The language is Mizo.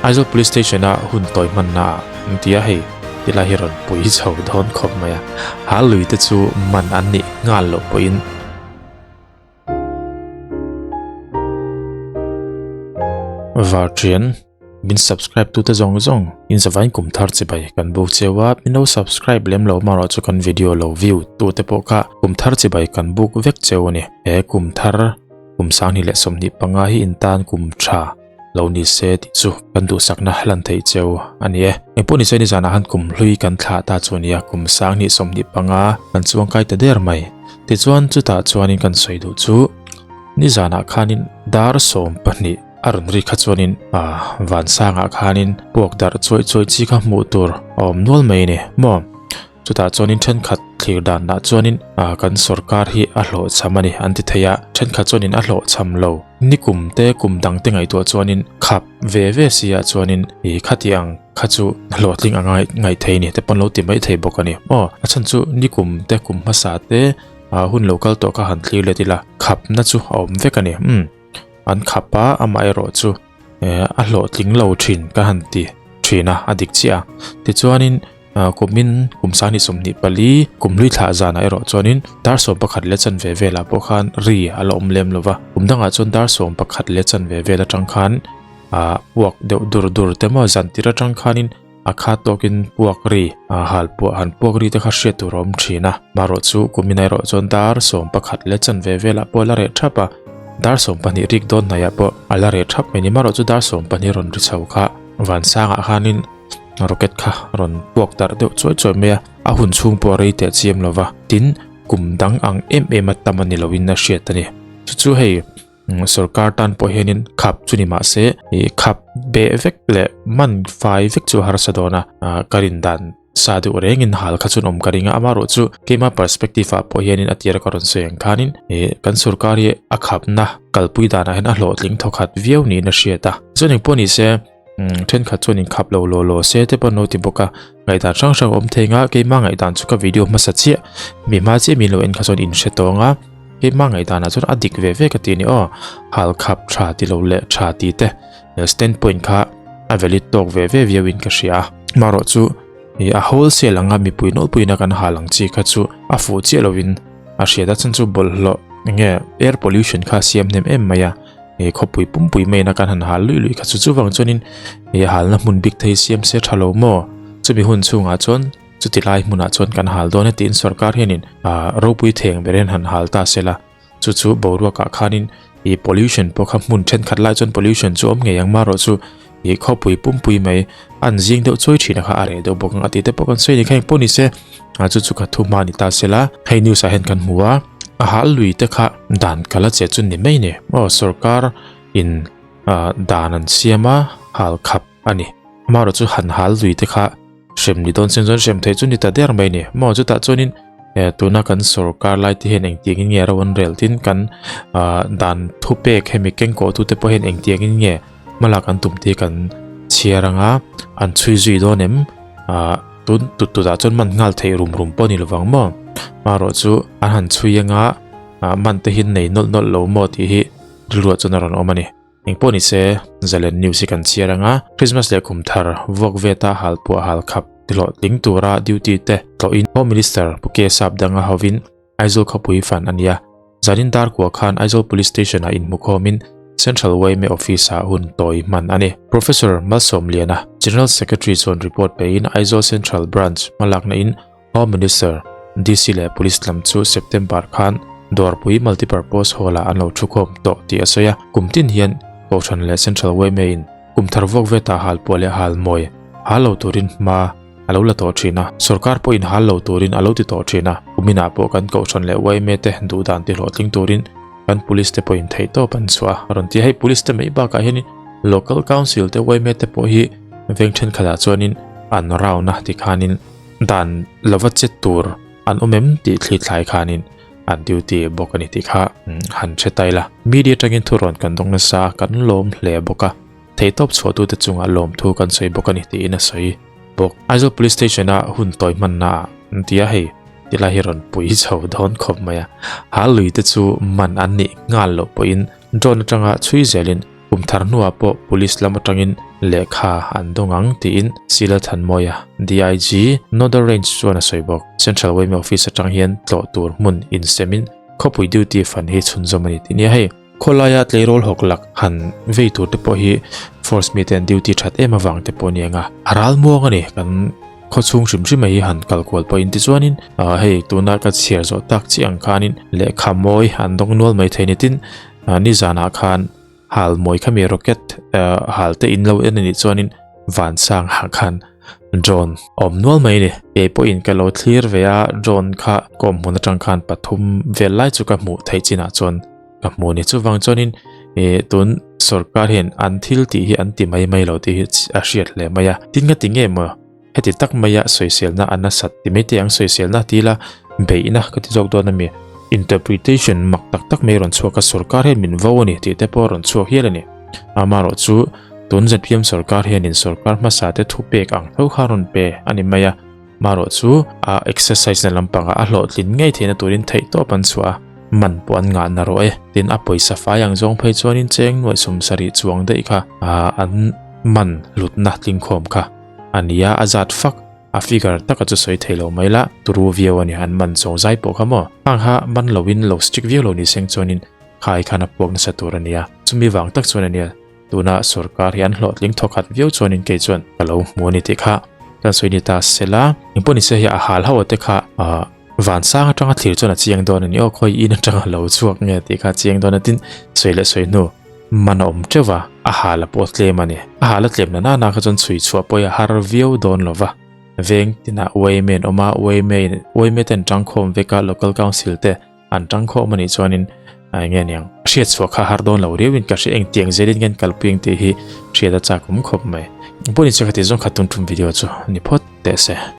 Aizawl Police Station a hun tawi hmanna ah an ti a, hei tilai hi rawn pui chho dawn khawp mai a, hal lui te chu man an nih nghal loh pawhin. Varṭian, min subscribe tute zawng zawng in zavain kum thar chibai kan buk cheu a, min lo subscribe lem lo marawh chu kan video lo view tute pawh kha kum thar chibai kan buk vek cheu a ni. He kum thar kum 2025 hi in tan kum tha lo ni se tih chu kan duhsakna lan theih cheu a ni e. Engpawh ni se nizanah khan kum hlui kan thlah ta chu a nia, kum 2025 kan chuangkai ta der mai. Tichuan chutah chuanin kan sawi duh chu nizanah khanin dar 12 a rawn ri kha chuanin ah vansangah khanin puak darh chuai chuai chi kha hmuh tur a awm nual mai a ni maw. Chutah chuanin thenkhat thlir danah chuanin ah kan sorkar hi a hlawhchham a ni an ti thei a, thenkhat chuanin a hlawhchham lo. Nikum te kum dang te ngaihtuah chuanin khap ve ve si ah chuanin ih khati ang kha chu hlawhtling a ngai ngaih thei a ni te pawn lo ti mai thei bawk a ni. Aw a chhan chu nikum te kum hmasa te ah hun lo kal tawh kha han thlir let ila khapna chu a awm vek a ni. Umm an khap a amaherawh chu eh a hlawhtling lo thin ka han ti thin a a dik chiah a. Tichuanin Kumin kum 2024 kum hlui thlah zanah erawh chuanin dar 11 leh chanve velah pawh khan ri a la awm lem lo va, kum dangah chuan dar 11 leh chanve vel atang khan puak deuh dur dur te maw zan tir atang khanin a khat tawkin puak ri hal puah han puak ri te kha hriat tur a awm thin a, marawh chu kumin erawh chuan dar 11 leh chanve velah pawh a la reh thap a, dar 12 rik dawn hnaihah pawh a la reh thap mai ni, marawh chu dar 12 rawn ri chho kha vansangah khanin. Rocket kha rawn puak darh deuh chuai chuai mai a, a hun chhung pawh a rei teh chiam lo va, tin kum dang ang em em a tam a ni loin a hriat a ni. Chu chu hei sorkar tan pawh hianin khap chu ni mah se ih khap beh vek leh man fai vek chu a harsa dawn a, ka rin dan sa deuh rengin hal kha chuan awm ka ring a, amaherawh chu keima perspective ah pawh hianin a tira ka rawn sawi ang khanin ih kan sorkar hi a khapna kalpui danah hian a hlawhtling thawkhat viau niin a hriat a, chuan engpawh ni se. Thenkhat chuan inkhap lo law law se te pawh an lo ti bawk a, ngaihdan hrang hrang a awm thei ang a, keimah ngaihdan chu ka video hmasa chiah, mi hma chiah min lo en kha chuan in hre tawng a, keimah ngaihdanah chuan a dik ve ve ka ti a ni aw, hal khap tha ti lo leh tha ti te stand point kha a valid tawk ve ve viau in ka hria a, marawh chu a wholesale anga mipui nawlpuiin a kan hal ang chi kha chu a fuh chiah lovin a hriat a, chhan chu bawlhhlawh enge air pollution kha a siam hnem em mai a. He khawpui pumpui maina kan han hal luih luih kha chu chuvang chuanin he halna hmun bik thei siam se tha lo maw? Chumi hun chhungah chuan chuti lai hmunah chuan kan hal dawn e tiin sorkar hianin ah ropui theng ber hian han hal ta se la, chu chu boruakah khanin ih pollution pawh kha hmun thenkhat lai chuan pollution chu awm ngei ang marawh chu ih khawpui pumpui mai an zing deuh chuai thin a kha a reh deuh bawk ang a tih te pawh kan sawi a ni kha engpawh ni se ah chu chu ka thu hma ni ta se la hei news ah hian kan hmu a a hal lui te kha dan ka la che chu ni mai ni aw sorkar in ah dan an siam a hal khap a ni amaherawh chu han hal lui te kha hrem ni dawn sen chuan hrem theih chu ni ta der mai ni maw chutah chuanin eh tuna kan sorkar lai te hian engtiangin nge ro an rel tin kan ah dan thupek hemi kengkawh tute pawh hian engtiangin nge hmala kan tum te kan chhiar anga an chhui zui dawn em ah tun tut tut ah chuan man nghal theih rum rum pawh ni lovang maw marawh chu an han chhui anga ah man te hi nei nawlh nawlh lo maw tih hi rilruah chuan a rawn awm a ni. Engpawh ni se, Zalen News hi kan chhiar anga, Christmas leh kum thar vuak veta hal puah hal khap tihlawhtling tura duty te tlawhin Home Minister Pu K Sapdanga hovin Aizawl khawpui fan a nia. Zanin dar kua khan Aizawl Police Station ah inhmukhawmin Central yma Office ah hun tawi hman a ni. Professor Malsawmliana, General Secretary chuan report pein Aizawl Central Branch hmalakna in Home Minister, DC leh Police lam chu September khan Dawrpui Multipurpose Hall-ah an lo thukhawm tawh tih a sawi a, kum tin hian Kohhran leh Central yma-in kum thar vuak veta hal puah leh hal mawi hal lo turin hma a lo la tawh thin a, sorkar pawhin hal lo turin a lo ti tawh thin a, kuminah pawh kan Kohhran leh yma te duhdan ti hlawhtling turin kan Police te pawhin theihtawp an chhuah a, rawn ti a, hei Police te mai bakah hianin Local Council te yma te pawh hi veng thenkhatah chuanin an round a tikhanin Dan lova che tur an awm em tih thli thlai khanin an duty bawk a ni tih kha han hre tai la. Media atangin thurawn kan dawng nasa a, kan lawm hle bawk a, theihtawp chhuahtute chungah lawmthu kan sawi bawk a ni tiin a sawi bawk. Aizawl Police Station a hun tawi hmanna ah an ti a, hei tilai hi rawn pui chho dawn khawp mai a, hal lui te chu man an nih nghal loh pawhin drone atanga chhui zelin kum thar hnuah pawh police lam atangin lehkha an dawng ang tiin Sila Thanmawia, DIG, Northern Range chuan a sawi bawk. Central yma Office atang hian tlawh tur hmun insemin khawpui duty fan hi chhunzawm a ni tih nia hei. Khawlaia tleirawl hawk lak han vei tur te pawh hi force mite an duty that em avang te pawh a ni ang a, a ral muang a ni kan khawchhung hrim hrim hi han kal kual pawhin tichuanin hei tuna ka chhiar zawh tak chiah ang khanin lehkha mawi an dawng nual mai thei ni tin nizanah khan hal mawi khami rocket hal te in lo en a nih chuanin vansang ah khan drone awm nual mai a ni kei pawhin ka lo thlir ve a drone kha kawm hmun atang khan pathum vel lai chu ka hmuh theih chinah chuan Ka hmu ni chuvang chuanin eh tun sorkar hian an thil tih hi an ti mai mai lo tih hi a hriat hle mai a. Tin nga ti nge maw heti tak maia sawiselna a nasat ti mai te ang sawiselna ti ila beihna ka ti zawk dawn a mi. Interpretation mak tak tak mai rawn chhuak a sorkar hian min vo a ni tih te pawh a rawn chhuak hial a ni. Amaherawh chu tun zpm sorkar hianin sorkar hmasa te thu pek ang tho kha rawn pe a ni mai a. Marawh chu a exercise na lampangah a hlawhtlin ngei theihna turin theihtawp an chhuah a, man pawh an ngah na rawh e. Tin, a pawisa fai ang zawng phei chuanin cheng nuaih sum sarih chuang daih kha an man hlutna tlingkhawm kha a ni a, a zat fak a figure taka chu sawi thei lo mai la, turu viau a ni an man zawng zai pawh kha maw. Hang kha man loin lo strict viau lo ni seng chuanin khai khan a puak nasa tur a ni a, chumi vang tak chuan a nia. Tuna sorkar hi an hlawhtling thawkhat viau chuanin kei chuan ka lo hmu a ni tih kha kan sawi ni ta sela. Engpawh ni se hei a hal ho te kha vansang atanga thlir chuan a chiang dawn a ni aw, khawi in atanga lo chhuak nge tih kha a chiang dawn a tin sawi leh sawi hnu man a awm teuh va, a hal a pawh tlem a ni. A hal a tlem na nana kha chuan chhui chhuah pawh hi a har viau dawn lo va. Veng tinah yma an awm a, yma in yma te an tangkhawm vek a, local council te An tang khawm anih chuanin eng nge niang hriat chhuah kha har dawn lo riauin ka hria engtiang zelin nge an kalpui ang tih hi hriat a chak awm khawp mai. Pawh ni chu khati zawng kha tun tum video chu ni phawt teh se.